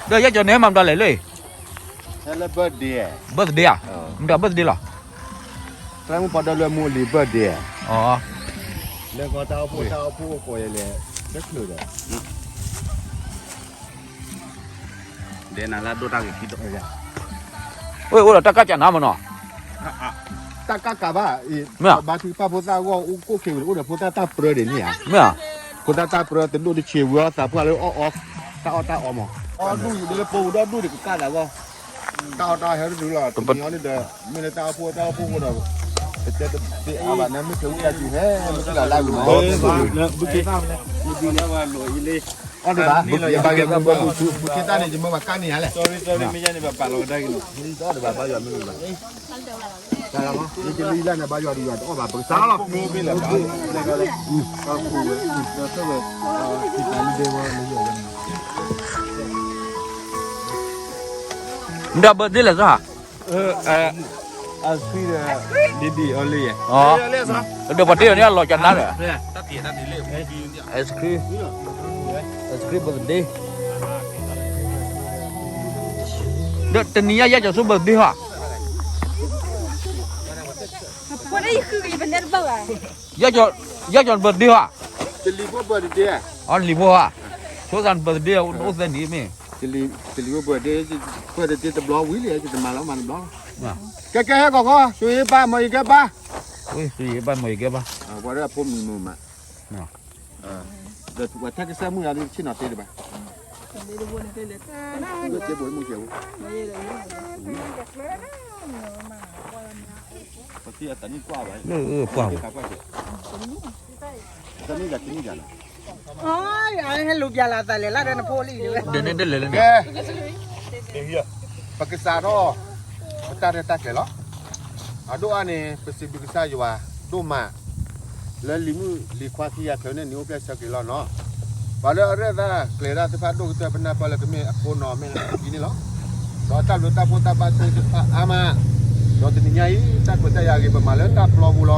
ဒီးယဲကၠီၤန့ၣ်မၤမတၤလဲၣ်လၢ လၢ birthday ဧါ, birthday ဧါ, မတၤ birthday လီၤ, သရၣ်မုၣ်ပီဒၢလွဲမူအလံၤ birthday ဧါ, လၢကီတၢ်အိၣ်ဖှိၣ်တၢ်အိၣ်ဖှိၣ်အိၣ်ဃီယဲလဲၣ်, လၢချုးဒီး ဒဲနၤလၢဒိၣ်တၢ်ဂ့ၤခံဒီး, အိၣ်အိၣ်ဒီးတၢ်ကၢ်ကၢ်နၤမနီၤ, တၢ်ကၢ်ကၢ်ဘၣ်, မ့ၢ်ဘါထုကဖၣ်ဖိသၣ်ဂီၢ်အိၣ်ကိၣ်ခ့ဝံၤ အိၣ်ဒီးဖိသၣ်တၢ်ပြၢဒံးန့ၣ်ဧါ, မ့ၢ်ဧါ, ဖိသၣ်တၢ်ပြၢတဒိၣ်တဆံးဝံၤအီၤသးပှၢ်လၢအီၣ်အီ, တၢ်အီၣ်တၢ်အီမး, အီၣ်ဒူၣ်ယံၤဒ်လၢပအိၣ်ဒီးဒူၣ်တကကၢ်သးဂီၢ်, တၢ်အီၣ်တၢ်အီဟဲတတုၤလီၤ, တမံၤအီၤန့ၣ်ဒီး မ့ၢ်လၢတၢ်အိၣ်ဖှိၣ်တၢ်အိၣ်ဖှိၣ်ဃိဒီး ပတဲတဘၣ်ဘၣ် နမ့ၢ်ခဲဝံသးစူၤဟဲ မ့ၢ်ကလၢ်လၢအဂ့ၤမး, အီၣ်ဒံးဘၣ်, ယဘၣ်ဂ့ၤမ့ၢ်ဘၣ် ဘုခ့သၣ်န့ၣ် ယမ့ၢ်ဘၣ်ကၣ်န့ၢ်ယါလဲၣ်, အီၣ်ဒံးဘၣ် ဘါယွၤမ့ၢ်ဘၣ်, ယကလံၤလၢ်န့ၣ် ဘါယွၤဒီးယွၤတအီၣ်ဘၣ် ပကစၢ်လီၤ, မတၤ birthday လဲၣ်စ့ၢ်, အဆံဒီး ဒ်ဒ်အီၤလံယဲ, ဒီးပှၤတ့ၢ်အီၤန့ၣ်အလီၤကနါဒီး, အ ice cream, ice cream birthday, ဒီးတနံၤညါယဲကၠီၤဆူ birthday ဟီ, ယဲကၠီၤ birthday ဟီ, အလံၤဖိဟီ, ဆိသး birthday အိၣ်သၢနံၤမ့ၢ်, တလံၤဖိ birthday တဘျီဝံၤလံ ယတမၤလီၤမၤတဘျီလီၤ, ကဲကဲဟဲကီၢ်ခီ ဆိယ့ဘၣ်မီၤယကဲဘၣ်, ဆိယ့ဘၣ်မီၤယကဲဘၣ်, ပှၤလၢအဖိမံၤမုာ်မး, ဒီးပှၤထဲကစၢ်မုၣ်ယၤဒ်ဆ့ၣ်နီၤတ့တဘၣ်, ပှၤ, ဟဲလူၤပျၢ်လီၤသးလဲၣ်လၢနဖိလံ, ကဲ, ပကစးထီၣ် ပတၢ်ရဲၣ်တၢ်ကျဲၤလီၤ, အဒိၣ်အါန့ၣ် ပစံးဘျုးကစၢ်ယွၤဒိၣ်မး လၢလံၤမုၣ်လံၤခွါခံဂၤခဲအံၤန့ၣ် နံၤအိၣ်ဖျဲၣ်ဆၢက့ၤလီၤနီၤ, ပှၤလၢအရဲၣ်တၢ်ကျဲၤတၢ်သ့ၣ်တဖၣ်ဒိၣ်ကတၢၢ် ပနၢ်ပၢၢ်လၢကမ့ၢ်အဖိနီၤ မ့ၢ်လၢအခံန့ၣ်လီၤ, ဒီးတၢ်ဘျုးတၢ်ဖှိၣ်တၢ်ဘၣ်ဆိၣ်ဂ့ၤသ့ၣ်တဖၣ်အါမး, ဒီးတနံၤညါအံၤ တၢ်ခွဲးတၢ်ယာ်ဂ့ၤ ပမၤလၢတၢ်ပျီပူၤလီၤ,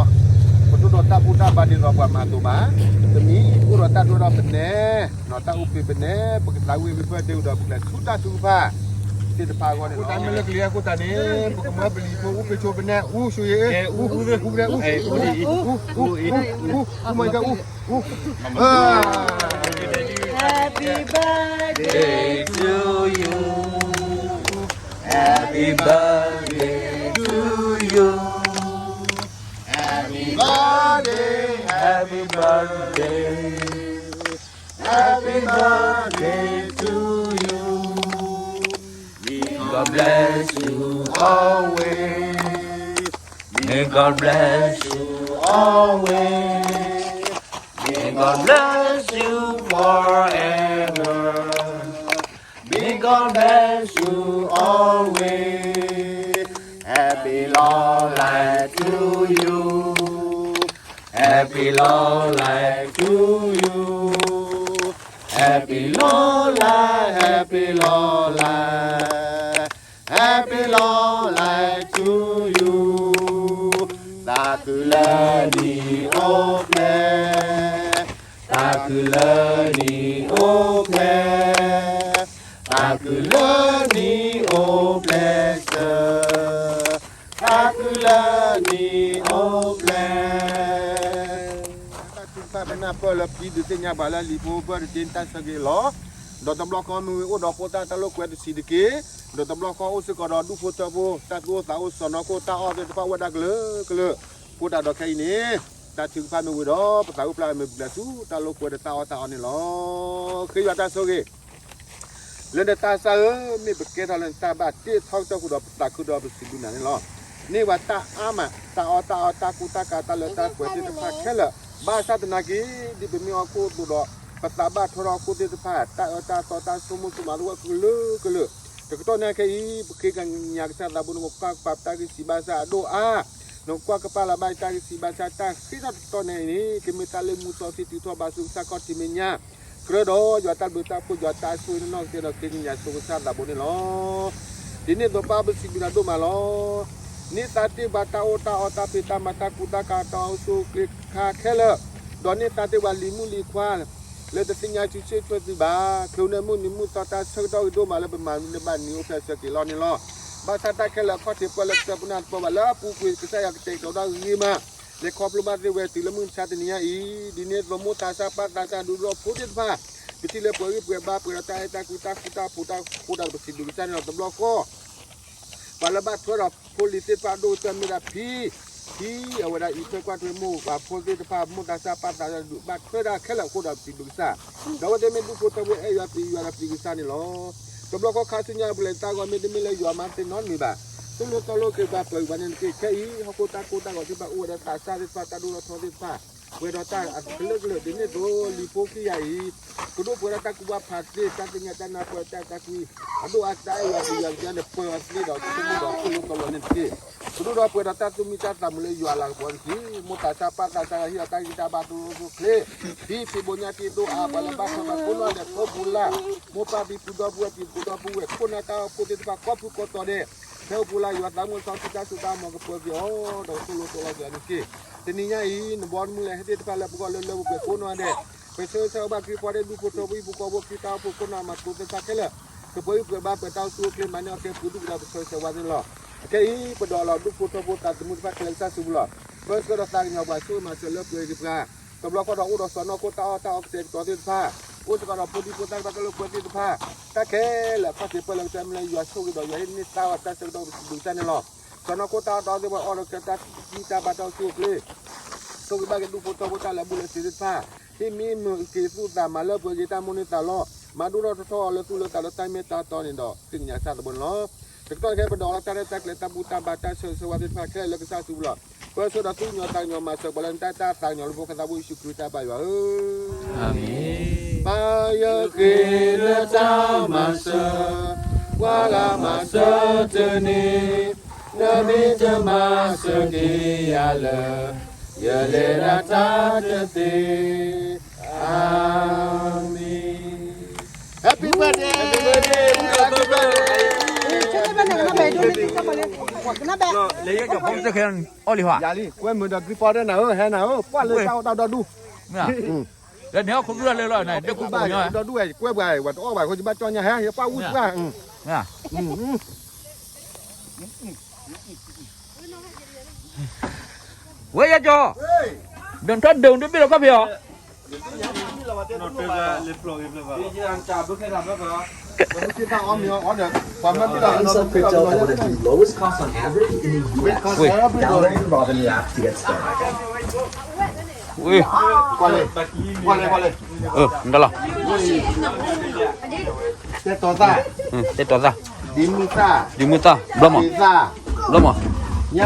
ပဒိၣ်ဒီးတၢ်ဘူၣ်တၢ်ဘါဒ်သိးပှၤမၤအသိးဘၣ်, တမံၤအိၣ်ဒီးတၢ်ဒိၣ်ထီၣ်ပနဲ, နီၢ်တၢ်အူဖံးပနဲ, ပကသးဝံၣ် happy birthday ဒီးပကလဲၤဆူတၢ်ထုကဖၣ်သ့ၣ်တဖၣ်အဂီၢ်န့ၣ်လီၤ, မ့ၢ်လၢကလံၤအဃိသတးန့ၣ် ပကမၢပလံၤဖိအူဖံးဆိပနဲ အူဆိယ့အ့ အူ, အူ, အူ, အူ, အူ, အူ, အူ, Happy birthday to you. Happy birthday to you. Happy birthday, happy birthday, happy birthday to you. May God bless you always. May God bless you always. May God bless you forever. May God bless you always. Happy long life to you. Happy long life to you. Happy long life, happy long life. Happy long life to you. သးခုလၢနံၤအိၣ်ဖျဲၣ်, သးခုလၢနံၤအိၣ်ဖျဲၣ်, သးခုလၢနံၤအိၣ်ဖျဲၣ်စၢၤ, သးခုလၢနံၤအိၣ်ဖျဲၣ်. တၢ်ထုကဖၣ်ပနၢ်ပၢၢ်လၢခံဒုးသ့ၣ်ညါပှၤလၢလံၤဖိဘၢၣ်တဒ့တၢ်ဆၢက့ၤလီၤ. ဒီးတဘျီဃီမ့ၢ်ဝံၤအိၣ်ဒီးဖိသၣ်တၢ်လိာ်ကွဲတဆံးတက့ၢ်. ဒီးတဘျီဃီအိၣ်စ့ၢ်ကီးဒီးဒူၣ်ဖိထၢဖိ တၢ်သူၣ်အိၣ်သးအိၣ်စီၢ်နီၤခိၣ်တၢ်အီၣ်သ့ၣ်တဖၣ်ဝဲဒၣ်ကလုာ်ကလုာ်. အဃိသတးဒီးခဲအံၤန့ၣ် တၢ်ထုကဖၣ်မ့ၢ်ဝံၤဒီး ပသးအိၣ်ဖျါမ့ၢ်ပျဲၤဆူတၢ်လိာ်ကွဲဒီးတၢ်အီၣ်တၢ်အီန့ၣ်လီၤ. ဃ့ယွၤတၢ်ဆိၣ်ဂ့ၤ လၢနတၢ်ဆၢဧၢ, မ့ၢ်ပကဲထီၣ်လၢနတၢ်ဘၣ်တ့ၢ်ထီကတၢၢ်ဃုာ်ဒီးပသးခုဒီးပစံးဘျုးနၤန့ၣ်လီၤ. န့ၢ်ဝဲတၢ်အါမး တၢ်အီၣ်တၢ်အီတၢ်ကူတၢ်ကၤတၢ်လၢတၢ်ပှဲၤသ့ၣ်တဖၣ်ခဲလၢာ်, ဘၣ်ဆၣ်သနာ်က့ ဒ်ပမ့ၢ်အီၣ်ခိၣ်အသိးဒီး ပသးဘၣ်ထွဲထီၣ်အဃိသ့ၣ်တဖၣ် တၢ်အၢတၢ်သီတၢ်ဆိကမိၣ်ဆိကမးသ့ၣ်ဝဲကလုာ်ကလုာ်. တကတီၢ်ညါခဲအံၤ ပဃ့ကညးကစၢ်သးဘိန့ၣ် ပကွၢ်ကပာ်ပတၢ်ဂံၢ်စၢ်ဘါစၢ်အဒိၣ်အါ နကွၢ်ကပာ်လၢၤဘၣ်တၢ်ဂံၢ်စၢ်ဘါစၢ် တၢ်ဃ့ထီၣ်တတီၢ်န့ၣ်အံၤန့ၣ် ကမ့ၢ်တၢ်လၢမူစီဆှံတုၤထီၣ်ဘးဆူကစၢ်ခီၣ်ထံးမဲာ်ညါ, ကြၢးဒီးယွၤတၢ်ဘျုးတၢ်ဖှိၣ် ယွၤတၢ်ဆိၣ်ဂ့ၤနီၢ်နီၢ်ကစဲးဒီး ဃ့ကညးဆိကစၢ်သးဘိန့ၣ်လီၤ. ဒ်န့ၣ်အသိးပၢ်ပစံးဘျုးနၤဒိၣ်မးလီၤ. န့ၢ်သါတ့ၢ်ပှၤတၢ်အိၣ်တၢ်အီတၢ်ဖံးတၢ်မၤတၢ်ကူတၢ်ကၤတၢ်အိၣ်ဆူၣ်အိၣ်ချ့ခါခဲလၢာ်, ဒီးန့ၢ်သါတ့ၢ်ပှၤလံၤမုၣ်လံၤခွါ လၢတသ့ၣ်ညါဆံးဆံးထွဲသုဘၣ်. ချုးန့ၣ်မုၢ်နံၤမုၢ်သီတၢ်ဆၢကတီၢ်ဂ့ၤဒိၣ်မးလၢပမၤန့ၢ်ဘၣ်နံၤအိၣ်ဖျဲၣ်ဆၢက့ၤလီၤန့ၣ်လီၤ. ဘၣ်ဆၣ်တၢ်ခဲလၢာ်အခီၣ်ထံးပှဲၤလၢကစၢၢ်ပူၤနၢ်တပၢၢ်ဘၣ် လၢအပူၤကွံာ်ကစၢ်ယွၤကတဲာ်ကတီၤဒၣ်ဂ့ၤမး လဲၤခီဖျိဘၣ်သ့ဝဲတုၤလၢမုၢ်မဆါတနံၤညါအံၤ, ဒ်န့ၣ်အသိးမိၢ်သးစၢ်ပၢ်သးစၢ်ဒူသဝီဖိသ့ၣ်တဖၣ် ပထံၣ်လၢပှဲၤဂံၢ်ပှဲၤဘါပှဲၤဒီးတၢ်အဲၣ်တၢ်ကွံတၢ်ဃူတၢ်ဖိးတၢ်ဃိးဒီး ပစံးဘျုးကစၢ်န့ၣ်လီၤ. တဘျီဃီ ပှၤလၢဘၣ်ထွဲဒီးဖိလံၤသ့ၣ်တဖၣ်အဒိၣ်ကတၢၢ်မ့ၢ်ဒၣ်ဖံ, ဖံအဝဲဒၣ်အံးထွဲကွၢ်ထွဲမိၢ်ပၢ်ဖိသ့ၣ်တဖၣ် မိၢ်သးစၢ်ပၢ်သးစၢ်ဒူ ဘၣ်ထွဲဒၣ်ခဲလၢာ်အဃိဒီးပစံးဘျုးကစၢ်, ဒီးအဝဲသ့ၣ်မ့ၢ်ဒူဖိထၢဖိအဲၣ်ယွၤပျံၤယွၤဒီးပျံၤကစၢ်န့ၣ်လီၤ. တဘျီဃီခါဆူညါပူၤလဲၤတၢ်ဂီၤမ့တမ့ၢ်လၢယွၤမၤသ့ၣ်နီတမံၤဘၣ်, သိၣ်လိသီလိက့ၤပှၤပၢၤဂံၢ်ပှၤန့ၣ်တက့ၢ်. ခဲအံၤ ဟီၣ်ခိၣ်တၢ်ကိၢ်တၢ်ဂီၤသ့ၣ်တဖၣ်အိၣ်ဝဲဒီးသးစၢ်သ့ၣ်တဖၣ် တၢ်ဒိၣ်ထီၣ်ထီသ့ၣ်တဖၣ် ပှဲၤဒီးတၢ်အကလုာ်ကလုာ် ဒ်န့ၣ်အသိးလံာ်ဖိခံဂၤအံၤ ကဒိၣ်ပှဲၤဒီးတၢ်ကူၣ်ဘၣ်ဖးသ့ တၢ်သ့ၣ်ညါတၢ်နၢ်ပၢၢ်တၢ်အဲၣ်တၢ်ကွံ အဒိၣ်အတၢ်အဲၣ်ယွၤပျံၤယွၤကစၢ်န့ၣ် ပၢၤအီၤသ့ဒီးဆိကမိၣ်ဒီးသိၣ်လိသီလိန့ၣ်တက့ၢ်. ကဒိၣ်ဒီးပှဲၤဒီးတၢ်သူၣ်မံတၢ်သးမုာ်လၢယွၤအလၤကပီၤတက့ၢ်. မိၢ်သးစၢ်ပၢ်သးစၢ်ဟ့ၣ်အီၤတၢ်ဂံၢ်တၢ်ဘါသိၣ်လိသီလိချ့, ဒ်ဖံးဘိညါတ့ဒိၣ်အါ ပှၤလၢဘၣ်ထွဲဘၣ်ကိးနီၢ်ဒဲးကိးပူၤလၢ်, မိၢ်ပၢ်ဖံဖုဒီပုၢ်ဝဲၢ်ဖံဖုဒီပုၢ်ဝဲၢ် ခိၣ်နၢ်တၢ်အိၣ်ဖှိၣ်သ့ၣ်တဖၣ် ကိးဖုကိးတီၤဒဲး ဖဲအိၣ်ပူၤလၢ် ယွၤသးမုာ်စီဆှံတၢ်စိတၢ်ကမီၤကပၢၤက့ၤအီၤ ဒီးကသိၣ်လိသီလိက့ၤအီၤန့ၣ်တက့ၢ်. တနံၤညါအံၤ နဘီနမုၢ်လၢဟဲသ့ၣ်တဖၣ်လၢပဂီၢ်လၢလၢပှဲၤပှဲၤကိးနီၢ်ဒဲး ပဆၢဂ့ၤဆၢဝါဘၣ်ခရံာ်ဖိဒီးဒူဖိထၢဖိဟံၣ်ဖိဃီဖိ ခရံာ်တၢ်အိၣ်ဖှိၣ်ခိၣ်နၢ်မၤသကိးသ့ၣ်တဖၣ်ခဲလၢာ် ကပၢၤဂံၢ်ပၢၤဘါပှဲၤတၢ်အိၣ်ဆူၣ်အိၣ်ချ့ မၤန့ၢ်အီၣ်ကဲပှ့ၤဒူၣ်ပှ့ၤဒါ ပဆၢဂ့ၤဆၢဝါန့ၣ်လီၤ. အခဲအံၤ ပဒိးလီၤဒူဖိထၢဖိသးသမူတဖၣ်ခဲလၢာ်ကစၢ်စုပူၤလီၤ. ပၢဆှၢဒီးသးကညီၤပှၤ ဆိၣ်ဂ့ၤမၤစၢၤလၢပှဲၤက့ၤပှၤ တဘျီဃီဒီးအိၣ်ဒီးစီၤနီၢ်ခိၣ်တၢ်အီၣ်တၢ်အီကတဲာ်ကတီၤသ့ၣ်တဖၣ်, အိၣ်စ့ၢ်ကီးဒီးဖိဒံဖိသၣ်တဖၣ်လၢပှဲၤသ့ၣ်တဖၣ်, တၢ်ခဲလၢာ်အခီၣ်ထံးပှဲၤလၢကစၢ်မ့ၢ်လၢယွၤဆိၣ်ဂ့ၤဒီးယွၤဟ့ၣ်န့ၢ်သါဝဲတၢ်ဆၢကတီၢ်ပစံးဘျုးကစၢ်န့ၣ်လီၤ. စီၤနီၢ်ခိၣ်တၢ်အီၣ်တၢ်အီသ့ၣ်တဖၣ်အီၣ်ဒီးကဲတၢ်သူၣ်အိၣ်ချ့ ဆိၣ်ဂ့ၤဘၣ်က့ၤဒူဖိထၢဖိတၢ်လၢာ်ဘူၣ်လၢာ်စ့ၤသ့ၣ်တဖၣ်, ဟ့ၣ်မံမုာ်က့ၤသူၣ်သးမၤလၢပှဲၤက့ၤတၢ်မိၣ်န့ၢ်သးလီ, မၤဒိၣ်ထီၣ်ထီထီၣ်အီၤလၢသူၣ်လၢသးလၢတၢ်မ့ၢ်တၢ်တီန့ၣ်ဒီး ဃ့ကညးကစၢ်သဘိန့ၣ်လီၤ. တကတီၢ်ခဲအံၤ ပဒိးလီၤတၢ်ရဲၣ်တၢ်ကျဲၤတၢ်ဘူၣ်တၢ်ဘါတၢ်ဆၢဂ့ၤဆၢဝါသ့ၣ်တဖၣ်ခဲလၢာ်လၢကစၢ်စုပူၤလီၤ. ပၢဆှၢဒီးသူၣ်ကညီၤသးကညီၤမၤစၢၤပှၤလၢနတၢ်အဲၣ်တၢ်သးကညီၤလၢဖိဃဲသးဘိယ့ၣ်ၡူးခရံာ်တၢ်ဘါယွၤဧၢ. မၤယဃ့နတၢ်မၤစၢၤ, ပှၤဂၤမၤစၢၤတန့ၢ်, နမ့ၢ်တမၤစၢၤက့ၤယၤလၢ ယလဲၤဒၣ်တၢ်တသ့, အၤမ့ၣ်. Happy birthday, happy birthday, happy birthday. လၢယကဖုန်းစက်ခဲအီၤလံဟီ, ယၤလံ ကွဲမုာ်ဒီးကံပီဒဲနၤဧၢ, ဟဲနၤဧၢ, ပှၢ်လၢတၢ်အိၣ်တၢ်ဒီဒူၣ်, လၢန့ၣ်ဟီၣ်ခိၣ်ဒူၣ်လၢလၢန့ၣ် ဒဲကူပူၤညီ, ဒီဒူၣ်ဝဲ ကွဲပှၤ ပှၤတအီၣ်ဘၣ် ဃိဘၣ်ကၠီညါဟဲ ယပှၢ်ဝံပှၢ် ဝဲယကၠီ, ဒုးထီၣ်ဒုးဒုးဘ့ၣ်လီၤခီၣ်ဖံးအီၤ, ဝ့ၢ်, နတလီၤ, တဲတီၤသၣ်, တဲတီၤသၣ်, ဒံမုၢ်သၣ်, ဒံမုၢ်သၣ်, ဘျီမး, ဘျီမး, ညၣ်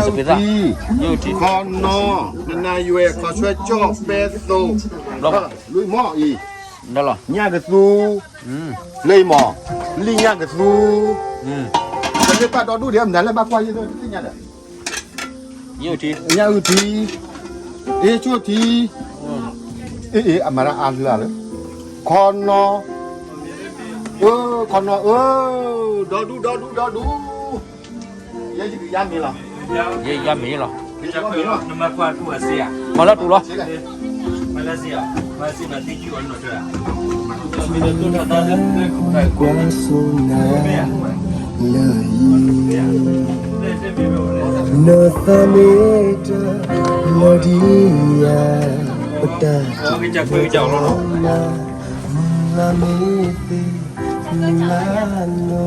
အုၣ်ထံ, ညၣ်အုၣ်ထံ, ခီနီ, နနၤယွဲၢ် ခီဆွဲကၠီၣ်ပဲသိး, ဘျီမး, လွံၢ်မီၢ်အံၤ, နတလီၤ, ညၣ်ကသူ, လၢအံၤမး, လံၣ်ညၣ်ကသူ, ပမ့ၢ်ပာ်ဒီဒူၣ်ဒံး မနုၤလၢဘၣ်ကွၢ်ယဲၢ်သ့ၣ်ညါဒီး ညၣ်အုၣ်ထံ, အ့ၣ်ဆိၣ်ထံ, အ့ၣ်အ့ၣ် အမၤတၢ်အါလၢလၢ, ခီနီ, အၢ, ခီနီအၢ, ဒီဒူၣ် ဒီဒူၣ် ဒီဒူၣ်, ယဲယကယါမ့ၤလီၤ, ယဲယါမ့ၤလီၤ, မၤလၢတူၢ်လီၤ, လၢယံၤ, နီၢ်သးမ့ၢ်တၢ်လီၤဒံးယၤ, ပတၢ်တမၤ, မုၢ်လၢ်မ့ၢ်သ့, မုၢ်လၢ်နီၤ,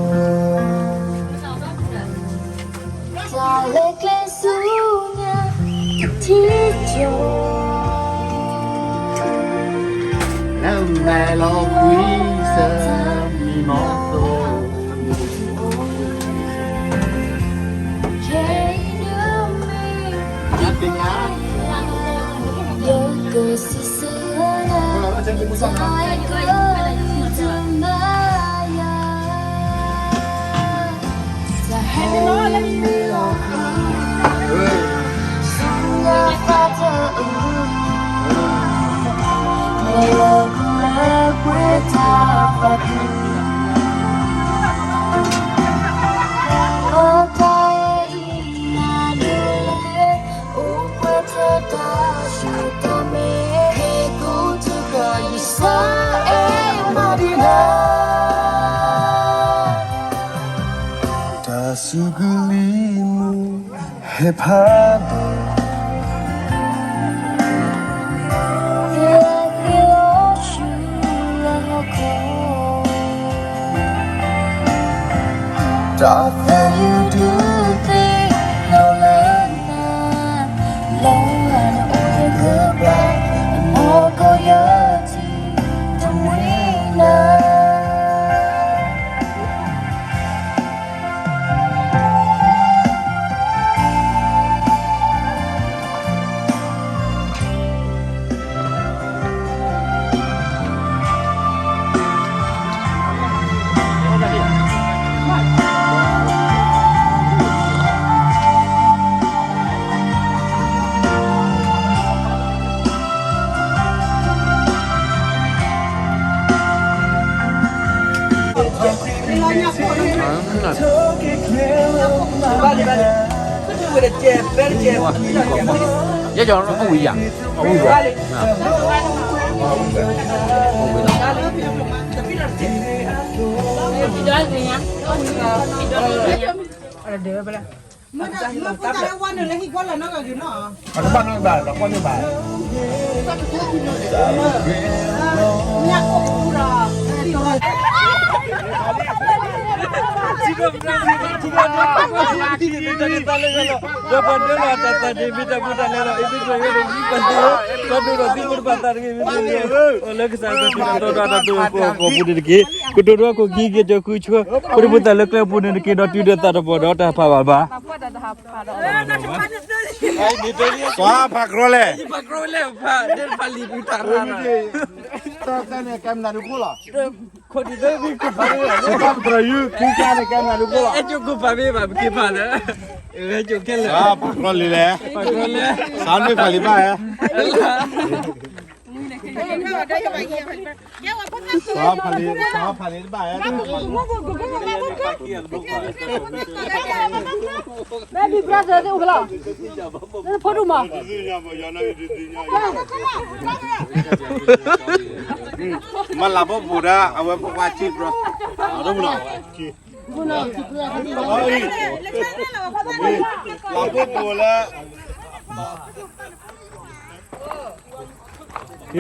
တၢ်လဲၤကျဲဆူညါ, ထံကၠီ နမဲာ်လီၤကွံစၢ်မံမီၢ်သိး, ခဲအံၤနမ့ၢ်, ယကစံးဆၢနၤ, တၢ်အဲၣ်ကလုၢ်တမၤယၤ တၢ်ဟဲနုာ်လီၤလၢယလီၢ်, ဆူညါသးတအုး, မ့ၢ်လၢပှဲၤတၢ်သးခု, အတၢ်အဲၣ်အံၤနၤဒ်လဲၣ်, အိၣ်ပှဲၤထဲတၢ်ဆူၣ်တၢ်မဲာ်, ဟဲကိးတဂၤယစၢ် စူးကလံၤမုၢ်ဟဲဖးဒိၣ် တၢ်သးယုၢ်ဒုးသ့ၣ်နီၣ်လၢနၤ, လၢနအိၣ်ကဘၣ် အနီၢ်ကီၢ်ယၢထံ တမှံနၤ. ယဲယီၤအဝံယၤ, အဝံယၤ, အဝံယၤ, အတဘၣ်နီတဘၣ်, တဘၣ်နီတဘၣ်. ဒီးပှၤဒၢလီၤတၢ်သးဒ့မ့ၢ်တၢ်ဖိတၢ်လံၤဒီး အ့ၣ်ဘ့ၣ်တြီယဲၢ်ဒီး ဝံပှၤသ့ၣ်ဧၢ, ပှၤဒိၣ်ဒီးသံဖိတဖၣ်သးတဂ့ၤ မ့ၢ်တဂ့ၤ, အိၣ်လၢကစၢ်တၢ်ဖံးတၢ်တီဒီးတၢ်ဒိၣ်အကိာ်ပူၤန့ၣ်တက့ၢ်. ကတိၤဒိခိၣ်ခံက့ၤ ကၠီၤဃုဆှၢ ဖိဒံဖိသၣ်လၢကျဲပူၤန့ၣ်တက့ၢ် ဒီးတုၤဒီးသးတဘီၣ်ဒီးတၢ်ဖးဘၣ်ဘၣ်. သွါဖးကြီလဲၣ်, ဖးကြီလဲၣ်, ဖးဒ့ဖးလံၤဒုးတၢ်ရၢ်, တၢ်န့ၣ်ကဲမနုၤဒုးခိၣ်လီၤ. ခိၣ်ဒံးသၢဘံခိၣ်ဖးမ့ၢ်ဘၣ်, တြီယူၤခံကါန့ၣ် ကဲမနုၤဒုးခိၣ်လီၤ. အဲၣ်ကၠိခိၣ်ဖးမ့ၢ်ဘၣ် ပက့ၤဖးလၢ, ဂဲၤကၠိခဲလၢာ်, ဖးကြီလဲၣ်လဲၣ်, ဖးကြီလဲၣ်, စးမ့ၢ်ဖးလံၤဘၣ်ဧါ. စးဖးလံၤ, စးဖးလံၤတဘၣ်ဧါ. Baby brother သ့ၣ်အိၣ်ကလီၤ, နဖိဒူၣ်မး, မၤလၤဘီဘိၣ်ဒၣ် အဝဲဖိခွါဆံးဘျီ, လၤဘီဘိၣ်လၢ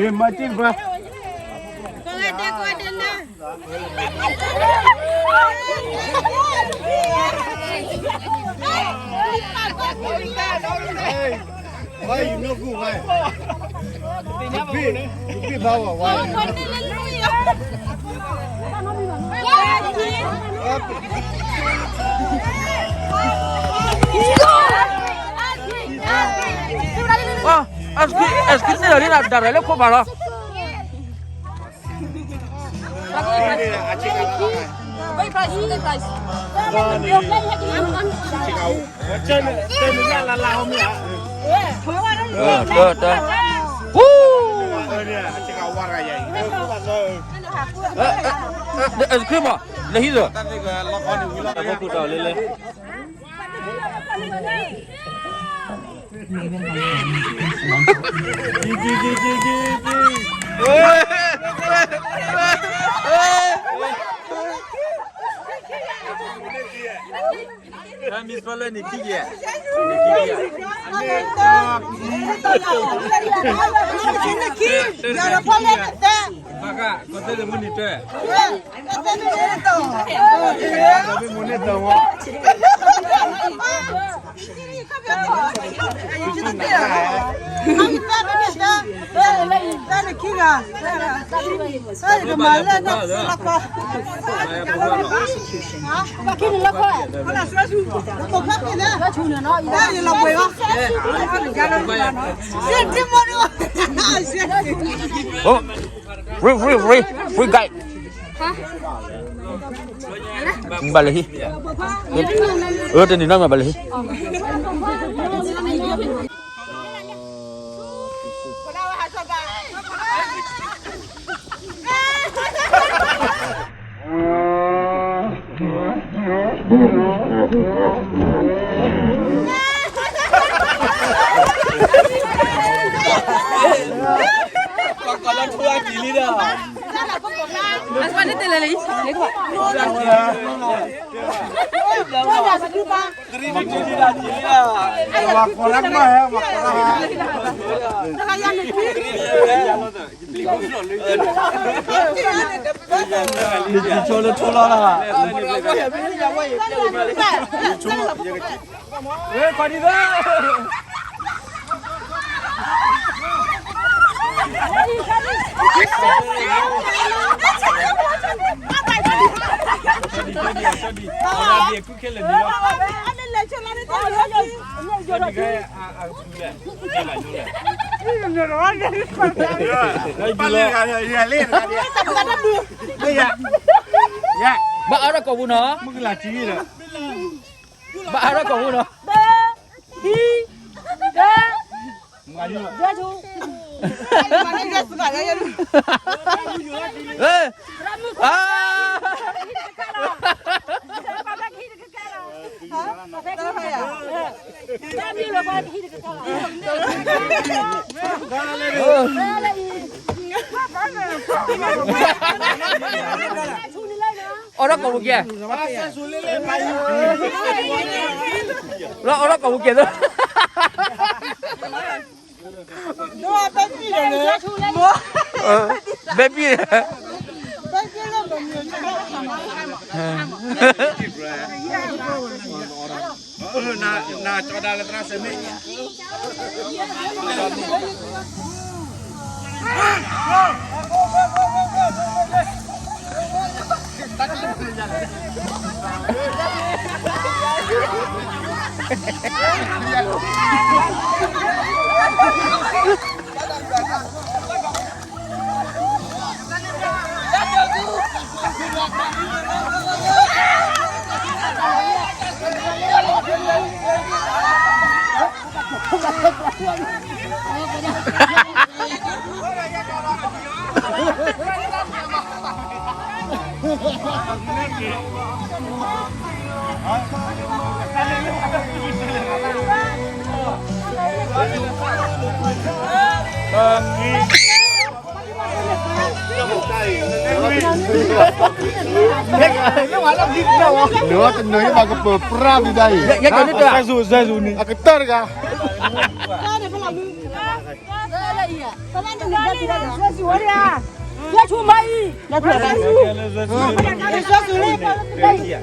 မၤစံၣ်တပှၤ, အဲ ice cream န့ၣ်ဒီး ဒၣ်ရဲၣ်လၢခိၣ်ဖးလီၤ. တၢ် တၢ် တၢ် ice cream မး လၢဟံၣ်လၢ တၢ်ဖိကူၣ်တၢ်လၢလၢ မ့ၢ်စ့ၢ်လၢနခံက့ၤ, နခံက့ၤ, နခံ, နခံ, ယၤဒီးဖီလဲၣ်နသဲ, ဘၣ်ဃး ကီၢ်သဲးလၢမုၢ်နံၤတၢၢ် Free, free, free, free guy. ဘၣ်လၢဟံၣ်, အၢ တနံၤနီၢ်မးဘၣ်လၢဟံၣ်. ပှၤကိးလၢဖိအကံၤလံဒီး လံာ်ထူလၢထူလီၤလီၤ. ဘၣ်အီၣ်တၢ်ကိာ်ပူၤနီၤ, ဘၣ်အီၣ်တၢ်ကိာ်ပူၤနီၤ, အီၣ်တၢ်ကိာ်ပူၤကဲ, လၢအီၣ်တၢ်ကိာ်ပူၤကဲသၢ, ဘဲပံၣ် နတနၢၤဘၣ်ကပၢၤပြၢ်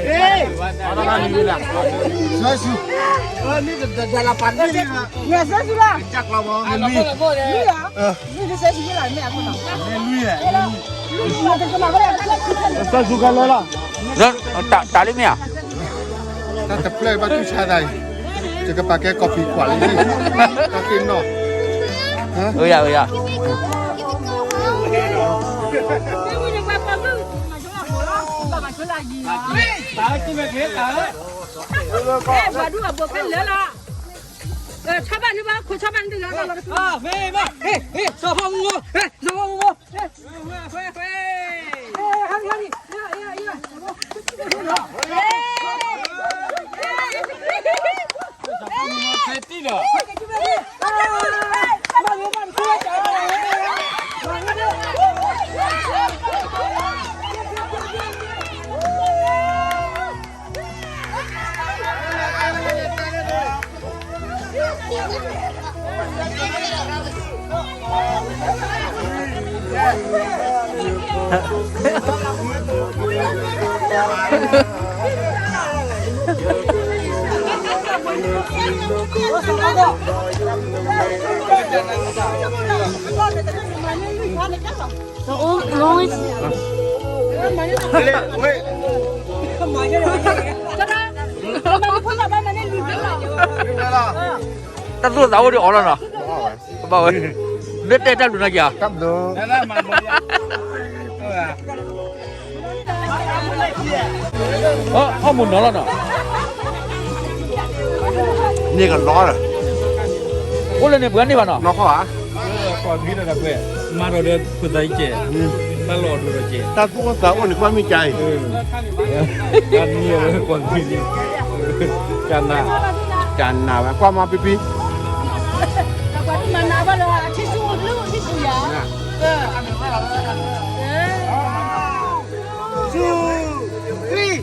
ဒံးဒၣ်အံၤ, အကတၢၢ်တဂၤ တၢ်တဖျၢၣ်ဘၣ်တူၢ်ဆါသးအံၤ, ယကပာ်ကဲကီၢ်ဖံးကွၢ်လံ, တၢ်သ့ၣ်နီၣ်, အၢယၤ, အၢယၤ, ပှၤဒူၣ်အဘိၣ်ဖဲလၢလီၤ, ဆီဘၣ်န့ၣ်ဘၣ်, ခိးဆီဘၣ်န့ၣ်တဂၤလီၤ, ဆီဖီမူ, ဆီဖီမူ, တၢ်သူၣ်သးအိၣ်ဒံးအီၤလီၤနီၤ, ဘၣ်ဝဲ, မ့ၢ်တဲတၢ်ဘျုးနီၤက့ၤဧါ, ဟီၣ်မူနီၤလီၤနီၤ, န့ၢ်ကလီလီၤ, အိၣ်လၢန့ၣ်ပှၤန့ၢ်ဘၣ်နီၤ, နီၢ်ခီၣ်ဧါ, မၤဒီးဒီးဖိသၣ်ကဲ, တၢ်လီၢ်ဒိၣ်ဒီးကဲ, တၢ်သူၣ်အိၣ်သးအိၣ်န့ၣ် ကွၢ်မ့ၢ်ကါအံၤ, တၢ်နံၤအဝဲကွၢ်မ့ၢ်, ကနၣ်, ကနၣ်ဝဲ ကွၢ်မၤပံပံ, ပှၤဒူၣ်မၤနၤဘၣ်လၢအထံၣ်ဆူၣ်အိၣ်ဘျုးထံၣ်ဆူၣ်ယၤ Two, three.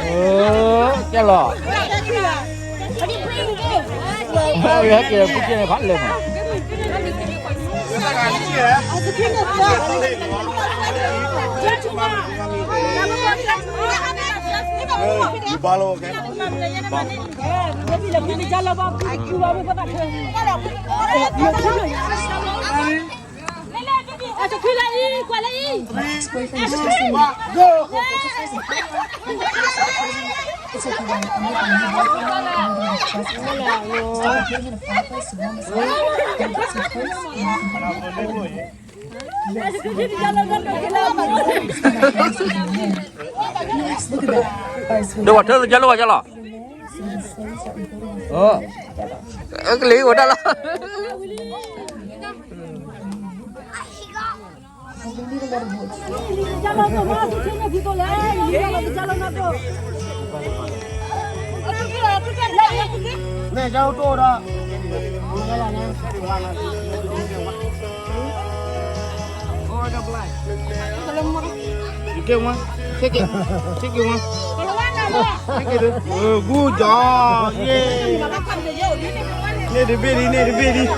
Ơ, chá lò. Ơ, há kì là phú kia này khóa lượm à. Dê wa thơ dê wa chá lò. Ơ, kơ lê wa đa lò. Nè, cháu tô đó. You get one? Take it. Take it one. Take it. Uh, good job. Yeah. Nè, the baby, nè, the baby.